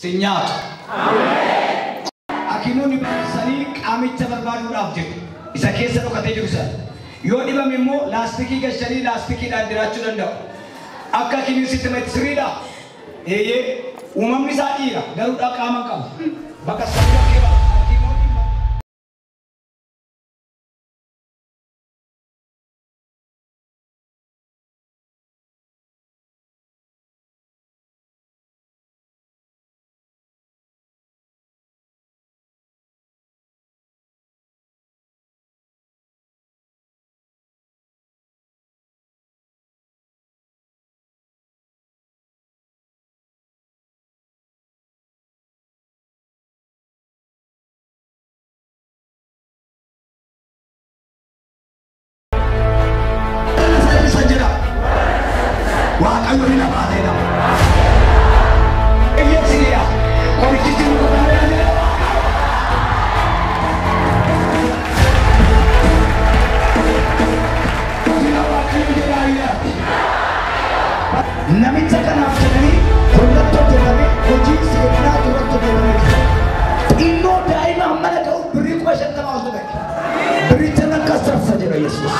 Sin nyaatu. Hakimoonni baqaqsanii qaamicha barbaaduudhaaf jedhu. Isa keessa dhokatee jiru sana. Yoo dhibame immoo laastikii gashanii laastikiidhaan jiraachuu danda'u. Akka hakimiin sitti himetti sirriidha. Eeyyee uumamni isaa dhiira garuu qaama hin qabu. Baqaqsanii bakkee ba'a. Hakimoonni Waaqayyo ni nama ateedha. Eeyyamsiidha. Qorichichi nu qotameera jedha. Jira Waaqayyo jedha ayyaati. Namicha kanaaf jedhanii irratti hojjetamee hojii seenaa irratti hojjetamee jira. Xinnoo daa'ima mana ga'u birrii 50,000 oltu ga'e. Birricha nan kassarsa jedha Yesuus.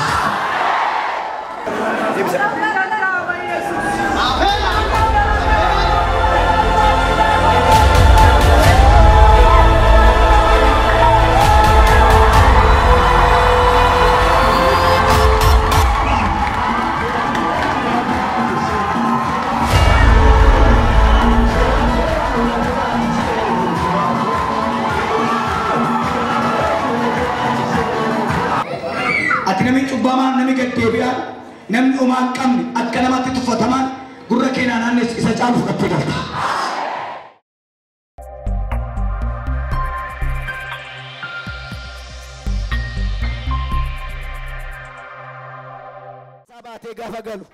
Ati namni cubbamaan namni gaddeebi'aan namni homaa hin qabne akka namaatti tuffatamaan gurra keenyaa naannes isa caalu fudhattee galta. Baatee gaafa galu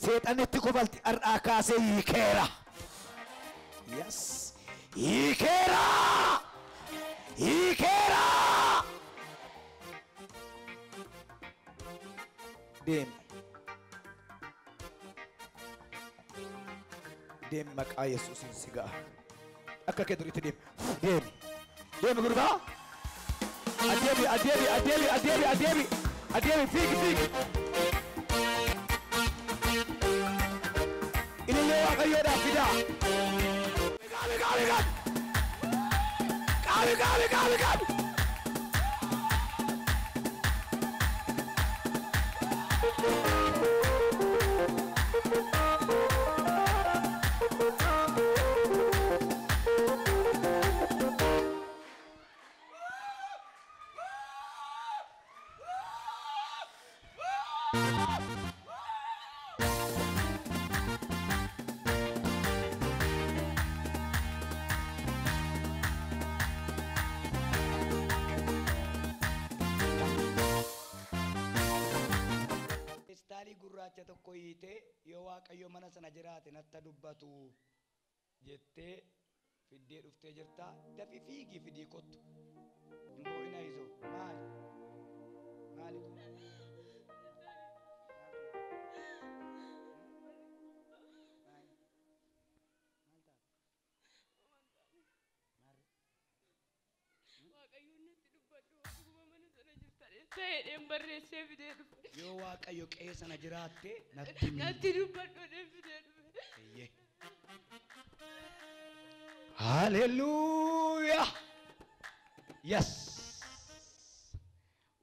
seexanitti kofalti har'aa kaasee hiikeera. Yes. Hiikeera! Hiikeera! Deemi. Deemi maqaa Yesuusiin si ga'a. Akka kee duriitti deemi. Deemi. Deemi gurbaa. Adeemi adeemi adeemi adeemi adeemi adeemi fiigi fiigi. Ilillee Waaqayyoodhaaf fidaa. Qaabi qaabi qaabi. Qaabi qaabi qaabi qaabi. Feestaalii gurraacha tokko hiitee yoo Waaqayyo mana sana jiraate natti dubbatu jettee fiddee dhuftee jirta. Dafii fiigii fidii kottu. Hin boo'ina isoo. Maali? Maali kun? Maali? Waaqayyoon natti dubbadhu dhuguma mana sana jirta ta'eedhaan barreessee fidee dhufe. Yoo Waaqayyo qe'ee sana jiraatte natti himi. Natti dubbadhu jedhee fidee dhufe. Eeyyee. Haleluuyaa. Yes.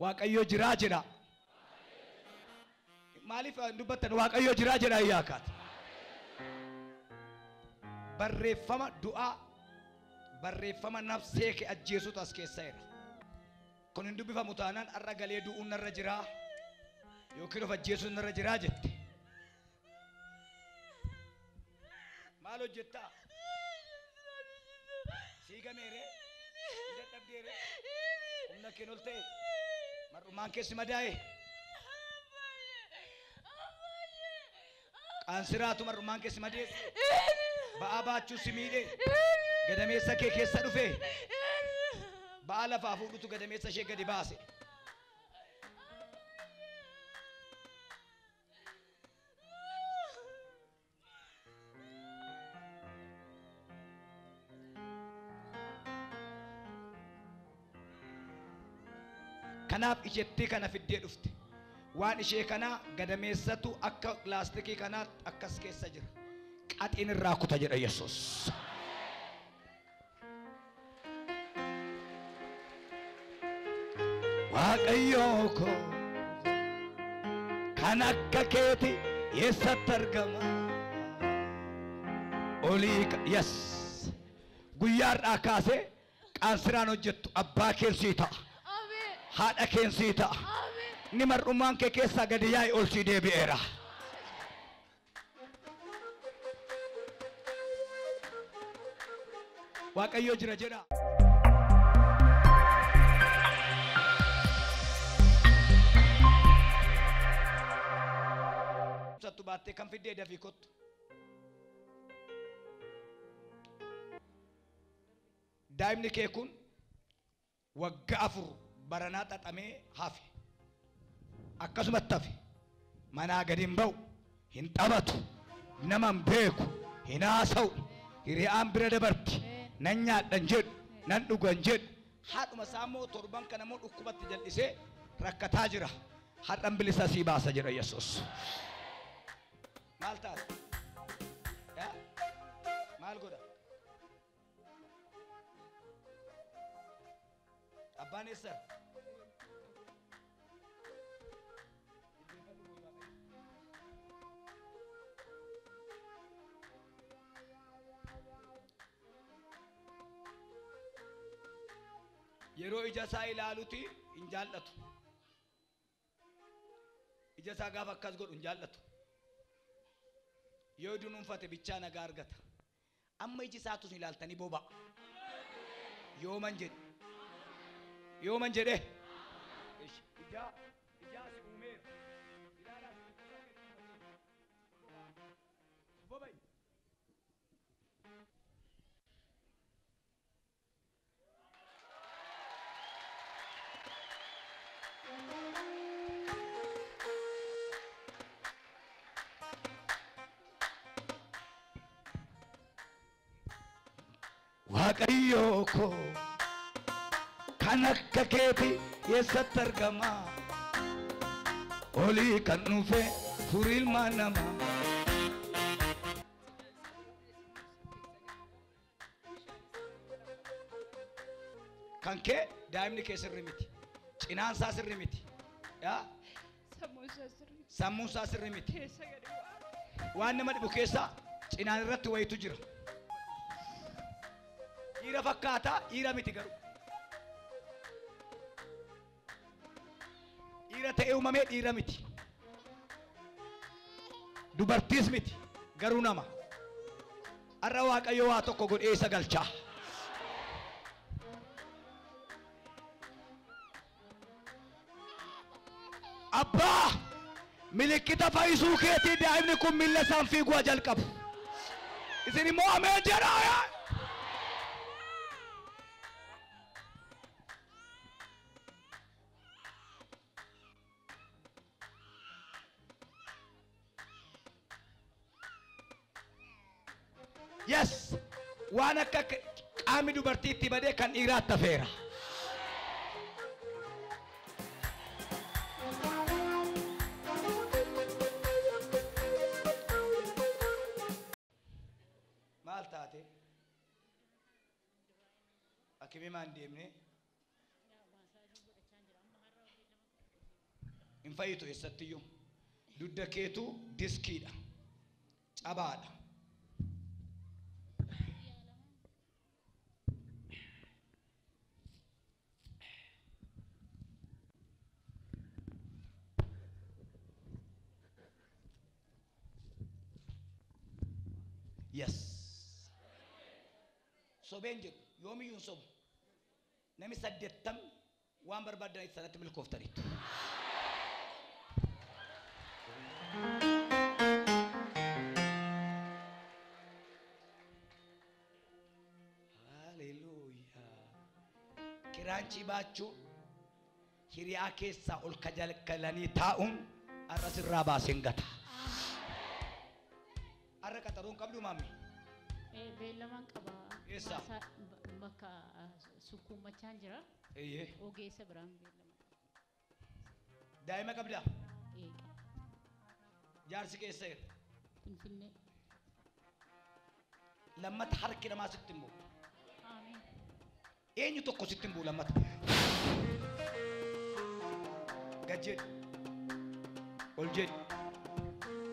Waaqayyo jiraa jedha. Maaliif dubbattan Waaqayyo jiraa jedha iyyaakaat. Barreeffama du'aa barreeffama nafsee kee ajjeesutu as keessa jira. Kun hin dubbifamu taanaan har'a galee du'uun narra jiraa yookiin of ajjeesuun narra jiraa jette. Maal hojjettaa? Sii gameeree? Hin dadhabdeeree? Humna keen ol ta'e? Mar'umaan keessi madaa'e? Qaansiraatu mar'umaan keessi madeesse? Ba'aa baachuu si miidhe? Gadameessa kee keessa dhufe? Ba'aa lafaa fuudhutu gadameessa ishee gadi baase. Kanaaf isheetti kana fiddee dhufte. Waan ishee kana gadameessatu akka laastikii kanaa akkas keessa jira. Qaxiin irraa kuta jedha Yesuus. Waaqayyoo koo kan akka keeti eessatti argama? Olii yes. Guyyaadhaa kaasee qaansiraan hojjettu abbaa keessii ta'a. Ameen. Haadha keessii ta'a. Ameen. Ni mar'ummaan kee keessaa gadi yaa'e ol sii deebi'eera. Waaqayyo jira jedha. Sattu baattee kan fiddee dafii kottu. Daa'imni kee kun waggaa 4 baranaa xaxamee hafe. Akkasumatti hafe. Manaa gadi hin ba'u, hin taphatu, nama hin beeku, hin haasa'u, hiriyaan bira dabarti, nan nyaadhan jedhu, nan dhugan jedhu. Haadhuma isaa immoo torban kana immoo dhukkubatti jal'isee rakkataa jira. Har'an bilisa sii baasa jedha Yesuus. Maal taate? Yaa? Maal godha? Abbaan eessa? Yeroo ija isaa ilaaluti hin jaallatu. Ija isaa gaafa akkas godhu hin jaallatu. Yoo dunuunfate bichaa nagaa argata. Amma iji isaatu isin ilaaltanii boba'a. Yooman jedhe. Yooman jedhe. Ija ija si uumeera. Ilaalaa si boba'i. Waaqayyoo koo kan akka keeti eessatti argama? Olii kan dhufe furii ilmaan namaa. Kan kee daa'imni kee sirri miti. Cinaan isaa sirri miti. Yaa? Sammuun isaa sirri. Sammuun isaa sirri miti. Keessa gadi bu'aa. Waan nama dhibu keessaa cinaan irratti wayitu jira. Dhiira fakkaataa dhiira miti garuu. Dhiira ta'ee uumamee dhiira miti. Dubartiis miti garuu nama. Har'a Waaqayyo waa tokko godhee isa galchaa. Abbaa milikkita fayyisuu keetii daa'imni kun miilla isaan fiiguu haa jalqabu. Isin immoo ameen jedhaa. Yes, waan akka qaamni dubartiitti badee kan dhiiraatti hafeera. Maal taate? Hakimii maan deemne? Hin fayyitu eessattiyyuu. Dugda keetu diskiidha. Cabaadha. Yes. Sobeen jedhu yoomiyyuu hin sobu. Namni 80 waan barbaadanitti sanatti milkooftaniitu. Haleluuyaa. Kiraanchii baachuu hiriyaa keessaa ol kajalkalanii taa'uun har'a sirraa baaseen gata. Har'a qaxaruun qabdu maammi? Beellamaan qaba. Eessa? Bakka sukkuummachaan jira. Eeyyee. Ogeessa biraan beellama qaba. Daa'ima qabdaa? Ee qaba. Jaarsi keessa jira. Finfinnee. Lammata harki namaa sitti hin bu'u. Ameen. Eenyu tokko sitti hin bu'u lammata. Gad jedhi. Ol jedhi.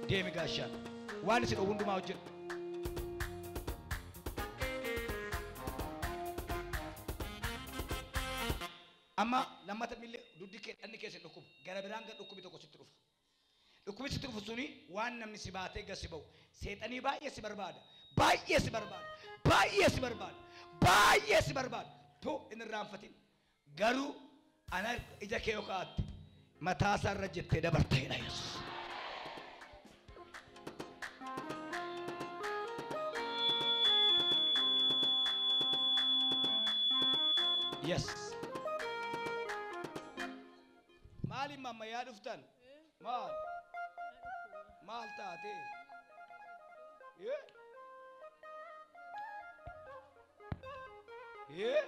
Deemi gaashaan. Waan isin dhowwu hundumaa hojjedhu. Amma lammata milli duddi kee dhanni keessa hin dhukkubu. Gara biraan gad dhukkubi tokko sitti dhufa. Dhukkubi sitti dhufu suni waan namni si baatee gad si ba'u. Seexanii baay'ee si barbaada. Baay'ee si barbaada. Baay'ee si barbaada. Baay'ee si barbaada. Tu hin irraanfatin. Garuu ana ija kee yoo kaa'atte mataa isaa irra jettee dabarteedha Yesuus. Yes. Maaliin mammayyaa dhuftan? Maal? Maal taate? Yee? Yee?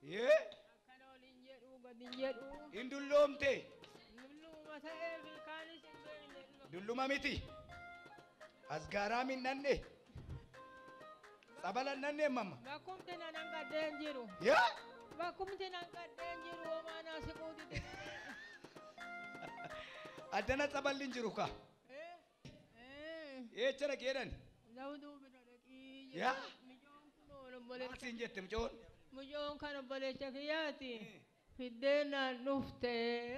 Yee? Akkana oliin jedhu gadi hin jedhu. Hin dulloomte? Dulluma ta'ee fi kaanis hin beekne. Dulluma miti. Asgaaraa min nanne. Tsabala nanne mamma. Bakkumti nan hanqadhee hin jiru. Yaa? Bakkumti nan hanqadhee hin jiru homaa naa siquu dide. Addana tsaballi hin jiru ka. Eecha dhaqi jedhan? Zawduu bira dhaqii. Yaa? Mijoon kun obboleessa. Maal siin jette mijoon? Mijoon kan obboleessa kiyyaati. Fiddeen naan dhufte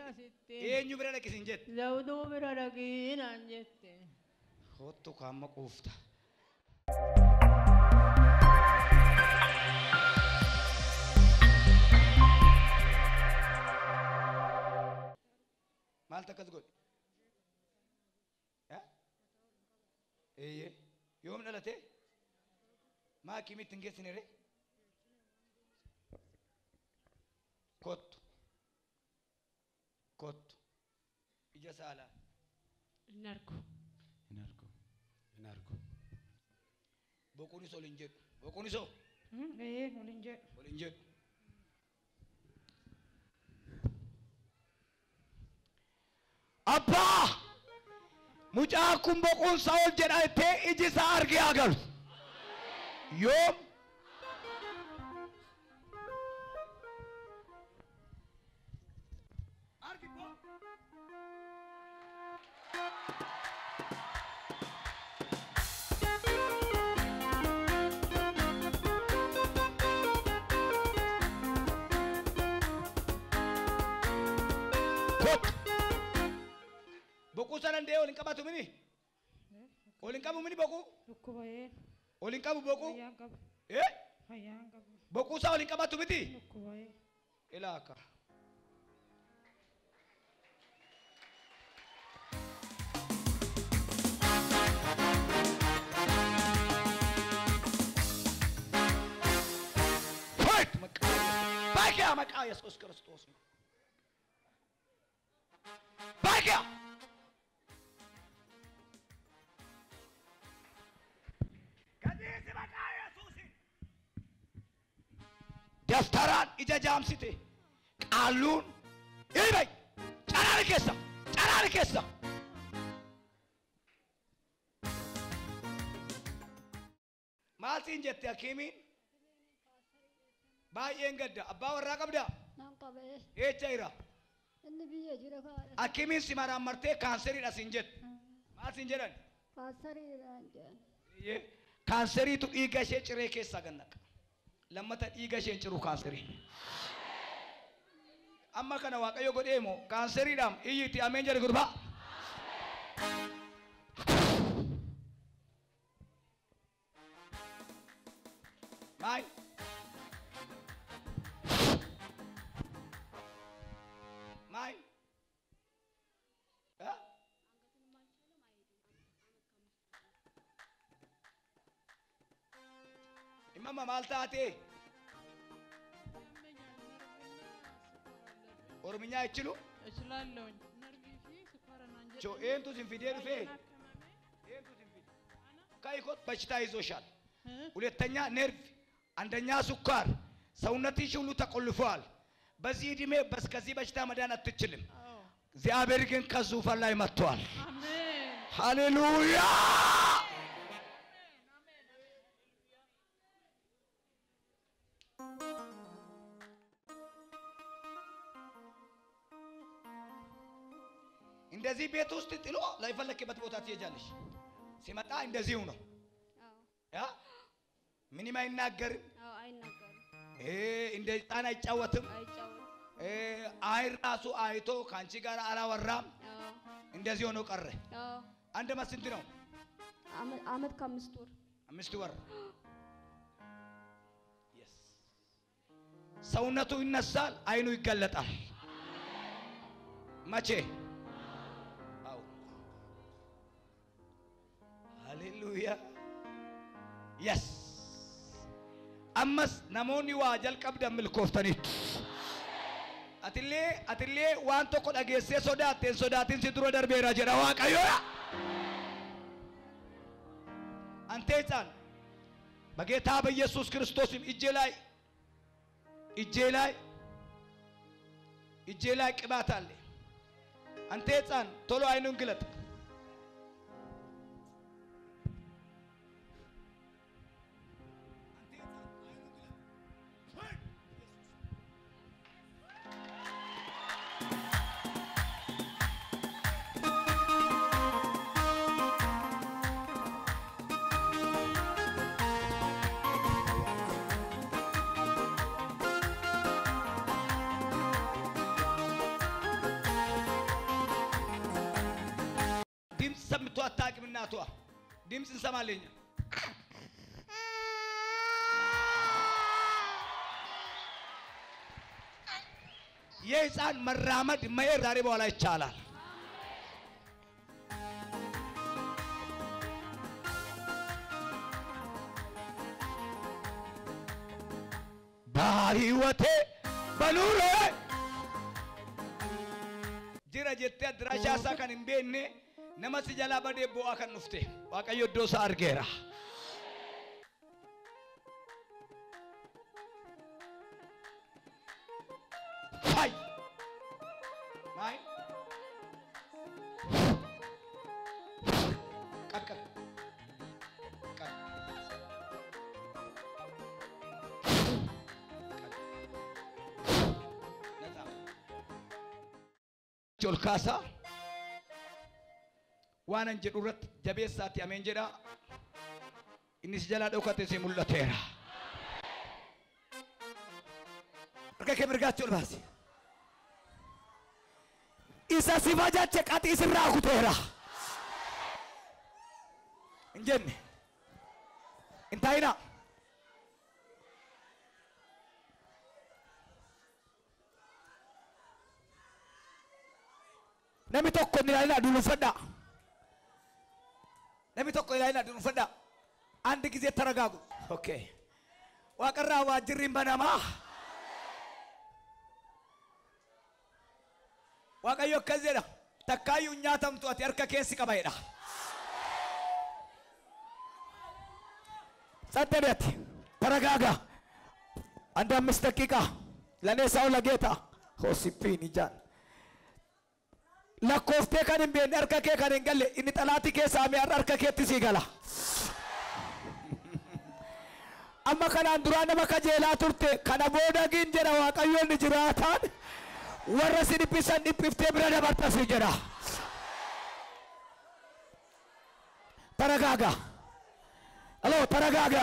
asitti. Eenyu bira dhaqi siin jette? Zawduu bira dhaqii naan jette. Kottu kaamma quufta. Maal takkas godhe? Eeyyee. Yoom dhalate? Maa hakimiitti hin geessine ree? Kottu. Kottu. Ija saalaa. Hin argu. Hin argu. Hin argu. Boquunis ol hin jedhu. Boquunis ol? Ee ol hin jedhu. Ol hin jedhu. Abbaa! Mucaan kun boquun isaa ol jedha jettee iji isaa argee haa galu. Yoom? Argi koo. Kottu. Boquu sana danda'ee ol hin qabatu mini? Ol hin qabu mini boquu? Dhukkuba ee. Ol hin qabu boquu? Fayyaan qabu. Ee? Fayyaan qabu. Boquu isaa ol hin qabatu miti? Dhukkuba ee. Ilaa akka. Fight! Maqaa Yesuus. Baay'ee maqaa Yesuus Kiristoos. Baay'ee! Gadiisi maqaa Yesuusiin. Daftaraan ija jaamsite qaalluun ilmai caraara keessa caraara keessa. Maal siin jette hakiimiin? Baay'een gadda. Abbaa warraa qabdaa? Nan qabee. Eecha jira? Inni biyya jira kaadha. Hakiimiin si maraan martee kaanseriidha siin jette. Maal siin jedhan? Kaanseriidhaan jedhan. Eeyyee. Kaanseriitu dhiiga ishee ciree keessaa gad naqa. Lammata dhiiga ishee hin ciru kaanseriin. Amma kana Waaqayyo godhee moo kaanseriidhaam iyyiitti ameen jedhe gurbaa. Maal? Maal? Ha? Imama maal taate? Oromiyaa አይችሉ? እችላለሁኝ። ነርቪ ፊ ስኳርና እንጀራ ቾ ኤንቱ ሲንፊዴ ዱፌ ኤንቱ ሲንፊዴ ካይኮት በሽታ ይዞሻል። ሁለተኛ ነርቭ፣ አንደኛ ስኳር፣ ሰውነትሽ ሁሉ ተቆልፏል። በዚህ እድሜ ከዚህ በሽታ መዳን አትችልም። እግዚአብሔር ግን ከዙፋን ላይ መጥቷል። አሜን። ሃሌሉያ። እንደዚህ ቤት ውስጥ ጥሎ ላይፈለክበት ቦታ ትሄጃለሽ። ሲመጣ እንደዚሁ ነው። ያ ምንም አይናገርም። አዎ አይናገርም። እንደ ሕፃን አይጫወትም። አይ ራሱ አይቶ ካንቺ ጋር አላወራም። እንደዚህ ሆኖ ቀረ። አንድ አመት ስንት ነው? አመት ከአምስት ወር። 5 ወር። ሰውነቱ ይነሳል፣ አይኑ ይገለጣል። መቼ? አዎ ሃሌሉያ። የስ ammas namoonni waa jalqabdan milkooftaniitu. Atillee waan tokko dhageessee sodaatte hin sodaatin si dura darbeera jedha Waaqayyoodha. አንተ ሕፃን በጌታ በኢየሱስ ክርስቶስም እጄ ላይ ቅባት አለ። አንተ ሕፃን ቶሎ አይኑን ግለጥ። ድምፅ ሰምቶ አታውቅም። እናቷ ድምፅ እንሰማለን። የሕፃን መራመድ መሄድ ዛሬ በኋላ ይቻላል። በሕይወቴ በኑሮዬ jira jettee addiraashaa isaa kan hin beekne nama si jalaa badee bu'aa kan dhufte Waaqayyo iddoo isaa argeera. Fay! Maay! Qab qab! Qab! Ol kaasaa waan an jedhu irratti jabeessaatti ameen jedha. Inni si jalaa dhokate si mul'ateera. Harka kee mirgaatti ol baasi. Isa si fajache qaxii sirraa kuteera. Hin jenne. Hin taa'inaa. Namni tokko hin ilaalinaa dunuunfadhaa. Namni tokko ilaalinaa dunuunfadhaa. አንድ ጊዜ ተረጋጉ። ኦኬ waaqarraa waajjirri hin banamaa. Waaqayyo akkas jedha takkaayyuu hin nyaatamtu ati harka keessi qaba jedha. ጸጥ በል ተረጋጋ። አንድ 5 ደቂቃ ለእኔ ሰው ለጌታ ሆሲፒን ይጃል lakkoftee kan hin beekne harka kee kan hin galle inni xalaatii keessaa mi'a harka keetti sii gala. Amma kanaan duraa nama kajeelaa turte kana booda gin jedha Waaqayyoon ni jiraataan warra si dhiphisan dhiphiftee bira dabarta si jedha. ተረጋጋ። alo ተረጋጋ።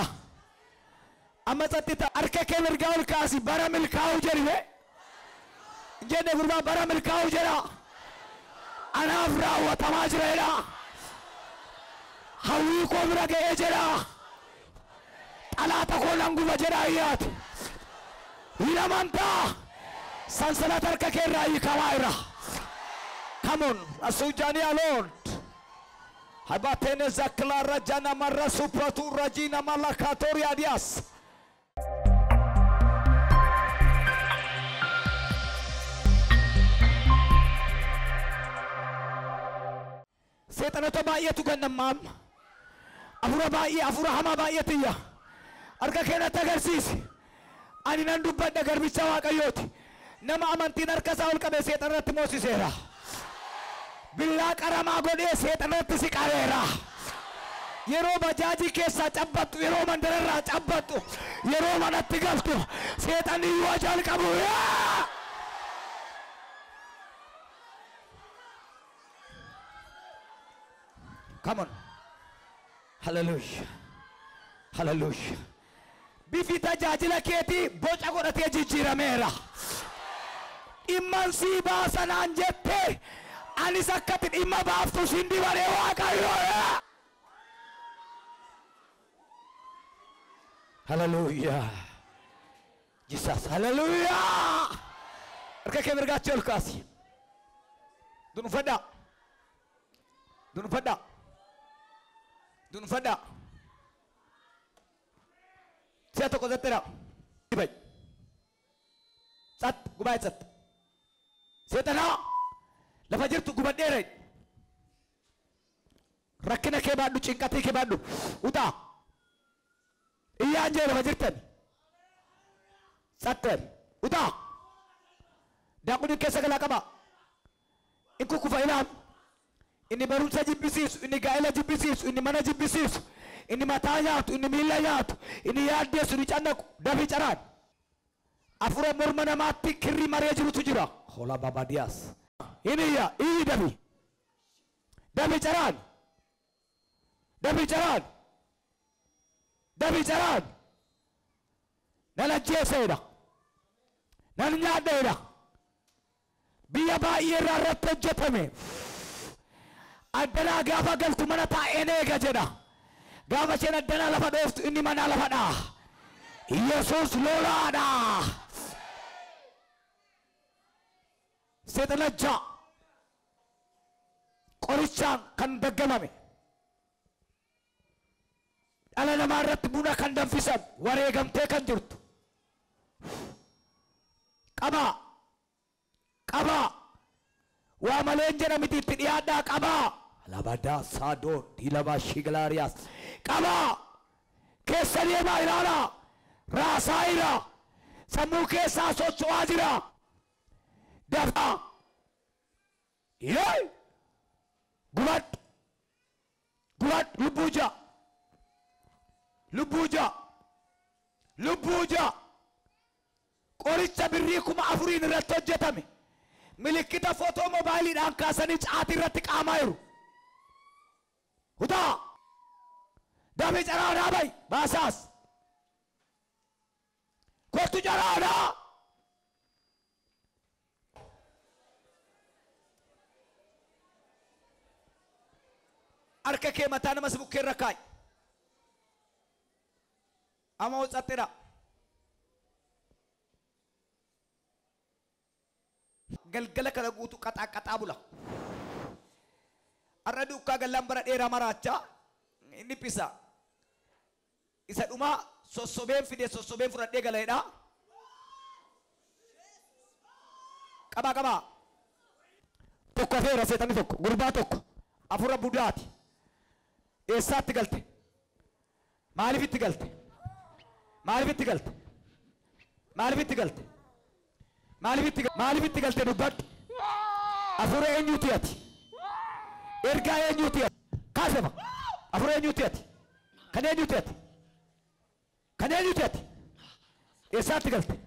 Amma ጸጥታ harka kee mirgaa ol kaasi bara milkaa'uu jedhi jenne gurbaa bara milkaa'uu jedha. Anaaf raawwatamaa jira jedha. Hawwii koo bira ga'ee jedha. Xalaata koo nan guba jedha ayyaati. Hin amantaa. Sansalata harka kee irraa hiikamaa jira. Come on, asujaani aloon. Habatene zaklara jana marra supratu rajina malakatori adias. Seexanota baay'eetu gannamma amma. Afura baay'ee, afura hamaa baay'eetu iyya. Harka kee natti agarsiisi. Ani nan dubbadha garbicha Waaqayyooti. Nama amantiin harka isaa ol qabee seexanarratti moosiseera. Billaa qaramaa godhee seexanarratti si qareera. Yeroo bajaajii keessaa cabbattu, yeroo mandararraa cabbattu, yeroo manatti galtu, seexanni iyyuu jalqabu. Come on. Hallelujah. Hallelujah. Bifi tajaajila keetii boca godhatee jijjiirameera. Dhimman sii baasanaan jettee anis akkatti dhimma baaftu siin dibaree Waaqayyo. Hallelujah. Jesus. Hallelujah. Harka kee mirgaatti ol kaasi. Dunfadhaa. Dunfadhaa. Dunfadhaa. Si'a tokko zattera. Tsat gubaa'e tsat. Seexanaa lafa jirtu gubadheera. Rakkina kee baadhu, cinqatii kee baadhu. Utaa. Iyyaan jee lafa jirtan. Tsatteen. Utaa. Daakuni keessa galaa qaba. Inni kukkufa ilaam. Inni barumsa jibbisiisu, inni gaa'ela jibbisiisu, inni mana jibbisiisu, inni mataa nyaatu, inni miila nyaatu, inni yaaddeessu, inni cannaqu, dafii caraan. Afura morma namaatti kirrii maree jirutu jira. Hola babadiyaas. Inni iyya, iyyi dafi. Dafi caraan. Dafi caraan. Dafi caraan. Nan ajjeeseedha. Nan nyaadheedha. Biyya baay'ee irraa irratti hojjetame. Addanaa gaafa galtu mana taa'een eega jedha. Gaafa isheen addanaa lafa dhooftu inni manaa lafa dhaa. Yesuus lolaadha. Seexana ja'a. Qorichaan kan daggamame. Dhala namaa irratti buna kan danfisan wareegamtee kan jirtu. Qabaa. Qabaa. Waa maleen jedhamiti itti dhiyaadhaa qabaa. Labadaa saadoo diilabaa shiglaariyaas. Qabaa. Keessa deemaa ilaalaa. Raasaa jira. Sammuu keessaa socho'aa jira. Dafaa. Yee! Gubadhu. Gubadhu lubbuu ja'a. Lubbuu ja'a. Lubbuu ja'a. Qoricha birrii 4000 irratti hojjetame. Milikkita footoo moobaayiliidhaan kaasanii caatii irratti qaamaa jiru. Utaa! Dafii caraanaa bayi baasaas. Kottu caraanaa. Harka kee mataa nama si bukkeerra kaa'i. Amma hojjatteedha. Galgala kana guutuu qaxaa qaxaa bula. Har'a duukaa gallaan bara dheeraa maraachaa inni dhiphisa. Isa dhumaa sossobeen fide sossobeen fudhadhee galeedha. Qabaa qabaa. Tokko hafeera seexanni tokko gurbaa tokko afura budaati. Eessaatti galte? Maaliif itti galte? Maaliif itti galte? Maaliif itti galte? Maaliif itti galte dubbadhu? Afura eenyuuti ati? Ergaa eenyuuti ati? Kaasema. Afura eenyuuti ati? Kan eenyuuti ati? Kan eenyuuti ati? Eessaatti galte?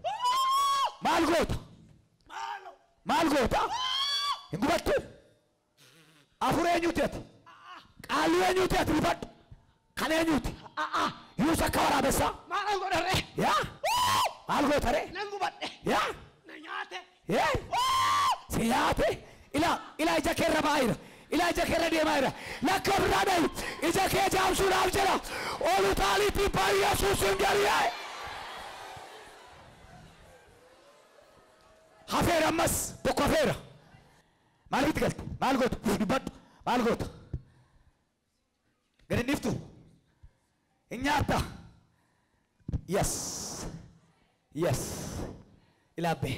Maal goota? Maal goota? Hin gubattu? Afura eenyuuti ati? Qaaluu eenyuuti ati dubbadhu? Kan eenyuuti? Yuus akka waraabessaa? Maal godharee? Yaa? Maal gootaree? Nan gubadhe. Yaa? Na nyaate. Yaa? Si nyaate? Ilaa ilaa ija keerra ba'aa jira. Ilaa ija keerra deemaa jira. Lakka ofirraa dhahi. Ija kee jaamsuudhaaf jedha. Ol utaaliitti Yesuus hin galiyee. Hafeera ammas tokko hafeera. Maaliif itti galte? Maal goota? Dubbadhu. Maal goota? Gadi dhiiftu. Hin nyaatta. Yes. Yes. Ilaabbee.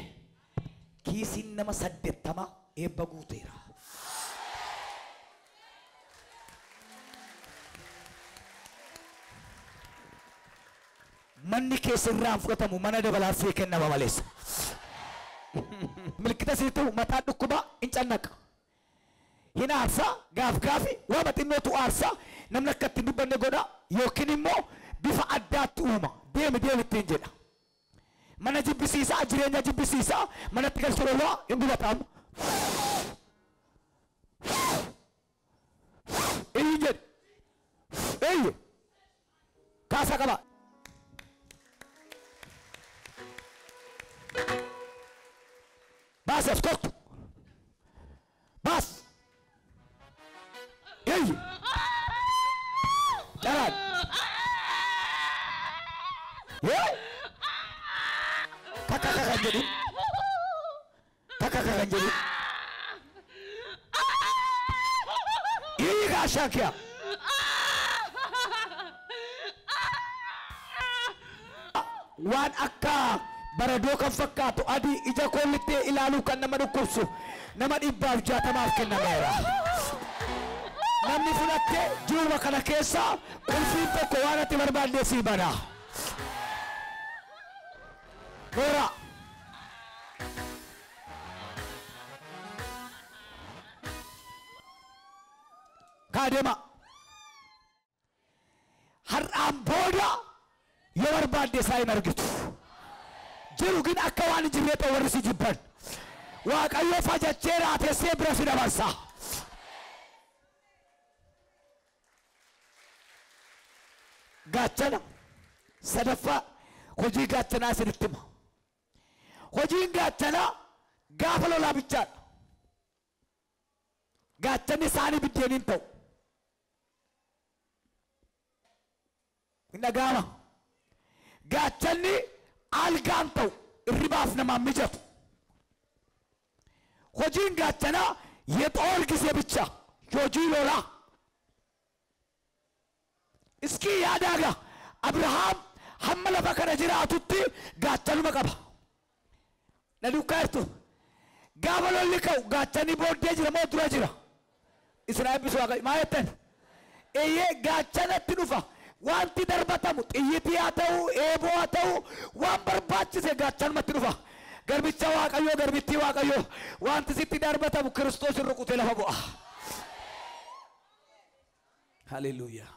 Kiisiin nama 80 eebba guuteera. Manni keessa irraan fudhatamu mana dabalaaf see kennama maleessa. Milkita situ mataa dhukkuba hin cannaqa. Hin aarsa gaaf gaafi waama xinnootu aarsa namni akka ittiin dubbanne godha yookiin immoo bifa addaatti uuma deemi deemi ittiin jedha. Mana jibbisiisaa jireenya jibbisiisaa manatti galchuu dhowwaa hin gubatamu. Iyyi jedhe iyyi kaasaa qaba. Baas as kottu. Baas. Iyyi. Caraan. Yee. Takka kan jedhin. Takka kan jedhin. Iyyi gaashaan kiya. Waan akka baradoo kan fakkaatu adii ija koollittee ilaaluu kan nama dhukkubsu nama 160 kennameera. Namni fudhattee jiruuma kana keessa qulfiin tokko waan ati barbaadde sii bana. Noora. Kaadema. Har'aan booda yoo barbaadde isaa hin argitu. Jiru gin akka waan hin jirree ta'u warri si jibban. Waaqayyo fajachee raatessee bira si dabarsa. Gaachana sadaffaa hojii gaachanaa isinitti hima. Hojiin gaachanaa gaafa lolaa bichaadha. Gaachanni isaanii biddeeniin ta'u. Hin dhaga'ama. Gaachanni algaan ta'u irribaaf namaan mijatu. Hojiin gaachanaa የጦር ጊዜ ብቻ hojii lolaa. Iski yaadaaga Abrahaam hamma lafa kana jiraatutti gaachanuma qaba. Na duukaa jirtu. Gaafa lolli ka'u gaachanni booddee jira moo dura jira? Isin eebbisu Waaqayyo. Maa jettan? Eeyyee gaachanatti dhufa. Wanti darbatamu xiyyitii haa ta'u eeboo haa ta'u waan barbaachise gaachanumatti dhufa. Garbicha Waaqayyoo garbittii Waaqayyoo wanti sitti darbatamu Kiristoos hin rukutee lafa bu'a. Haleluuyaa.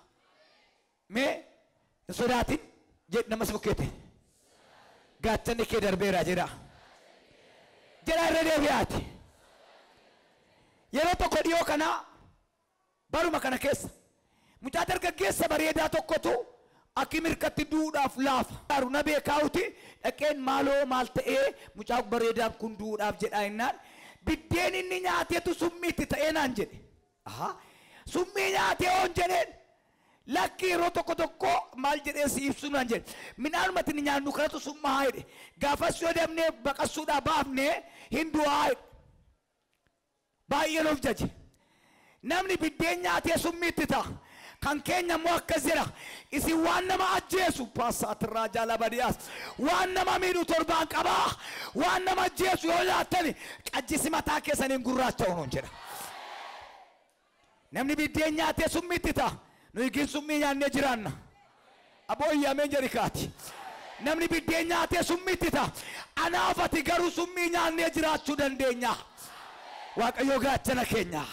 Mee hin sodaatin jedhi nama si bukkeete. Gaachanni kee darbeera jedha. Jedha irra deebi'aati. Yeroo tokko dhiyoo kana baruma kana keessa mucaa dargaggeessa bareedaa tokkotu akki mirkatti duudhaaf laafa. Na beekaawuti dhaqeen maaloo maal ta'ee mucaa bareedaan kun duudhaaf jedhaa jennaan biddeen inni nyaateetu summiitti ta'ee naan jedhe. Ahaa summii nyaatee oon jedheen lakki yeroo tokko tokko maal jedhee si ibsu naan jedhe midhaanumatti inni nyaannu kanatu summaa jedhe gaafas yoo deemnee baqassuudhaa baafnee hin du'aa jedhe. Baay'ee nuuf jaje. Namni biddeen nyaatee summiitti ta'a. Kan keenya immoo akkas jedha. Isin waan nama ajjeesu paasaatirraa jaalabadiyaas. Waan nama miidhu torbaan qabaa. Waan nama ajjeesu yoo nyaattani qajjisi mataa keessaniin gurraacha'u nuun jedha. Namni biddeen nyaatee summiitti ta'a. Nuyi gin summii nyaannee jiraanna. Aboo iyyaameen jedhi kaati. Namni biddeen nyaatee summiitti ta'a. Anaaf ati garuu summii nyaannee jiraachuu dandeenya. Waaqayyo gaachana keenya.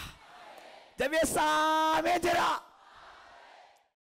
Jabeessaa ameen jedha.